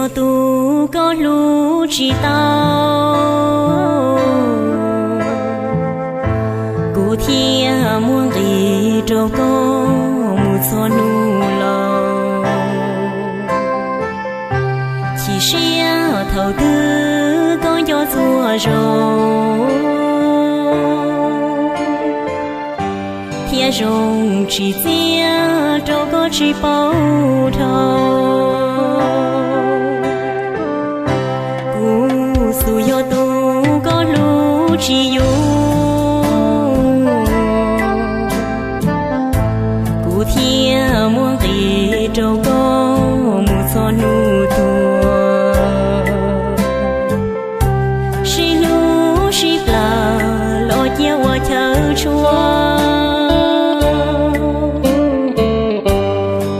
Tus koj hlub tsis tau, kuv thiaj muaj nqis rau koj mus txhua hnub los. Chim siab thaum twg koj nco txhua zaus, thiab zoo tsis txiaj rau koj tsis paub dhau. Kuv xub yog tus koj hlub tsis yuav, kuv thiaj muaj nqis rau koj mus txhua hnub tuaj. Sib hlub sib plam los cia ua chaw tshua,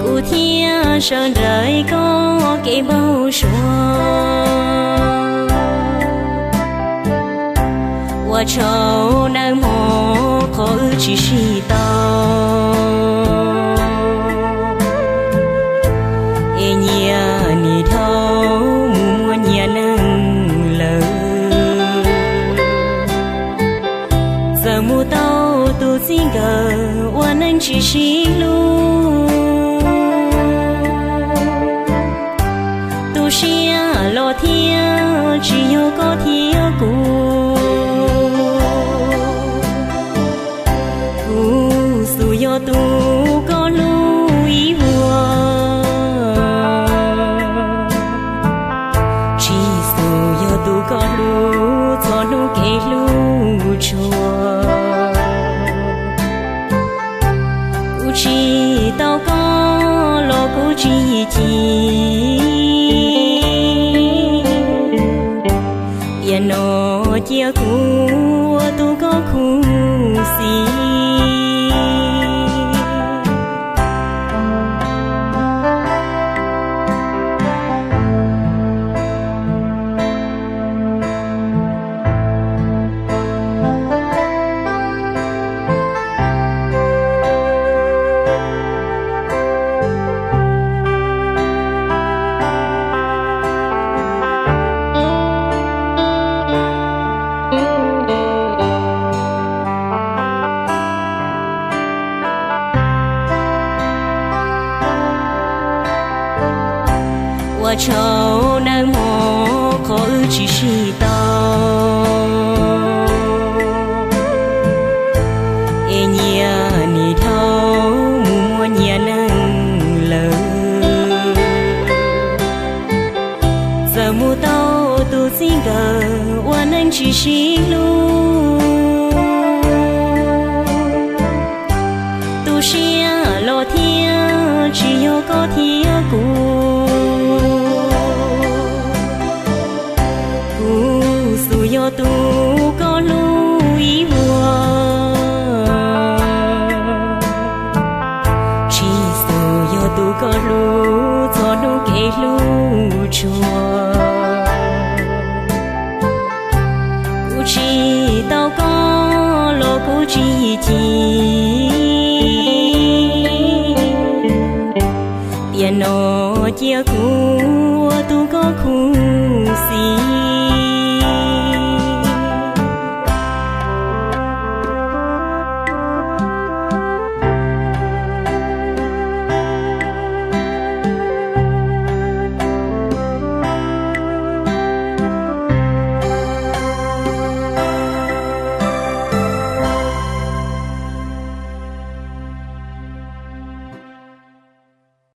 kuv thiaj sawv nraim koj kev npau suav. Ua tsaug nawb mog qhov wb tsis sib tau, es nyias nim dhau mus muaj nyias neej lawm. Txawm mus tau tus txij nkawm ua neej tsis sib hlub, tu siab los thiab tsis yog koj thiab kuv. Kuv xub yog tus koj hlub ib vuag, tsis xub yog tus koj hlub txhua hnub kev hlub tshua. Kuv tsis tau koj los kuv tsis chim, tiam no cia kuv ua tus koj khuv xim. Ua tsaug nawb mog qhov wb tsis sib tau, es nyias nim dhau mus muaj nyias neej lawm. Txawm mus tau tus txij nkawm ua neej tsis sib hlub, tu siab los thiab tsis yog koj thiab kuv. Kuv xub yog tus koj hlub ib vuag, tsis xub yog tus koj hlub txhua hnub kev hlub tshua. Kuv tsis tau koj los kuv tsis chim,